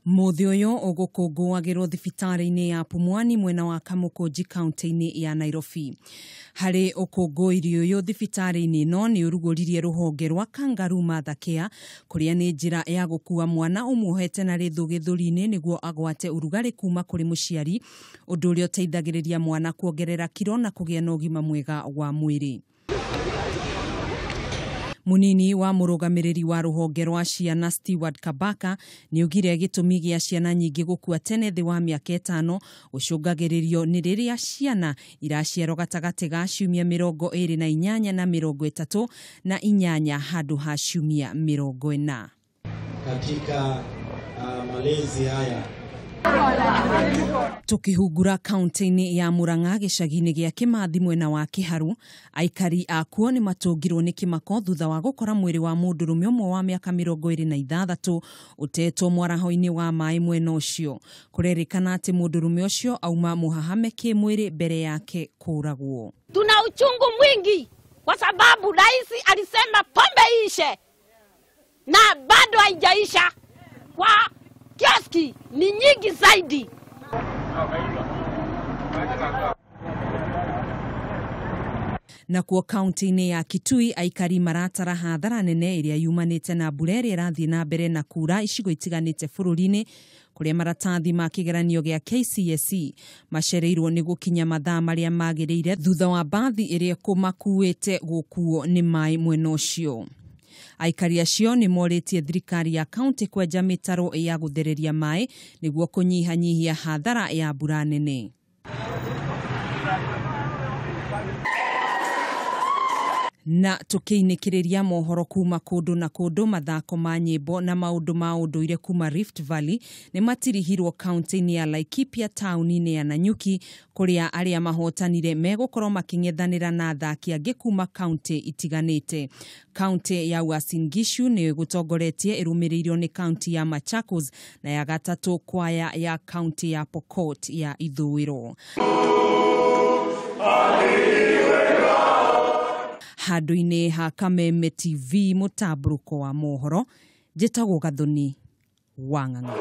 Mũthĩ ũyũ ũgũkũngũagĩrwo thibitarĩ-inĩ ya Pumwani mwena wa Kamukunji kaunti-inĩ ya Nairobi. Harĩ ũkũngũĩri ũyũ thibitarĩ-inĩ ĩno nĩ ũrugũririe rũhonge rwa Kangaroo Mother Care kũrĩa nĩ njĩra ya gũkua mwana ũmuohete na rĩthũ gĩthũri-inĩ nĩguo agwate ũrugarĩ kuma kũrĩ mũciari, ũndũ ũrĩa ũteithagĩrĩria mwana kuongerera kiro na kũgĩa na ũgima mwega wa mwĩrĩ. Munini wa mũrũgamĩrĩri wa rũhonge rwa ciana Stewart Kabaka nĩaugire gĩtũmi gĩa ciana nyingĩ gũkua tene thĩ wa mĩaka 5 gũcũngagĩrĩrio nĩ rĩrĩa ciana iraciarwo gatagatĩ ga ciumia 28 na 38 handũ ha ciumia 40. Katika malezi haya Tukihungura kaunti-inĩ ya Murang'a gĩcagi-inĩ gĩa Kĩmathi mwena wa Kĩharu, aikari a kuo nĩ matũngirwo nĩ kĩmako thutha wa gũkora mwĩrĩ wa mũndũrũme ũmwe wa mĩaka 26 ũtetwo mwaraho-inĩ wa maĩ mwena ũcio. Kũrerĩkana atĩ mũndũrũme ũcio auma mũhahame kĩmwĩrĩ mbere yake kũragwo. Tuna uchungu mwingi kwa sababu rais alisema pombe ishe na bado haijaisha, kwa kioski ni nyingi zaidi. Nakuo kaunti-inĩ ya Kitui aikari maratara hathara nene ĩrĩa yumanĩte na mbura ĩrĩa ĩrathiĩ na mbere na kura icigo itiganĩte bũrũri-inĩ kũrĩa maratathi ma kĩgeranio gĩa KCSE macereirwo nĩ gũkinya mathaa marĩa magĩrĩire thutha wa mbathi ĩrĩa ĩkũmakuĩte gũkuo nĩ maĩ mwena ũcio. Aikari acio nĩ morĩtie thirikari ya kaunti kwenja mĩtaro ya gũthereria maĩ nĩguo kũnyihanyihia hathara ya mbura nene. Na tukiinĩkĩrĩria mohoro kuma kũndũ na kũndũ, mathako ma nyĩmbo na maũndũ ma ũndũire kuma Rift Valley nĩ matirihirwo kaunti-inĩ ya Laikipia taũni-inĩ ya Nanyuki kũrĩa arĩa mahotanire megũkorwo makĩng'ethanĩra na athaki angĩ kuma kaunti itiganĩte. Kaunti ya Uasin Gishu nĩ gũtongoretie ĩrũmĩrĩirwo nĩ kaunti ya Machakos na ya gatatũ kwaya ya kaunti ya Pokot ya ithũĩro. Handũ-inĩ ha Kameme TV mũtambũrũko wa mohoro, njĩtagwo Gathoni wa Ng'ang'a.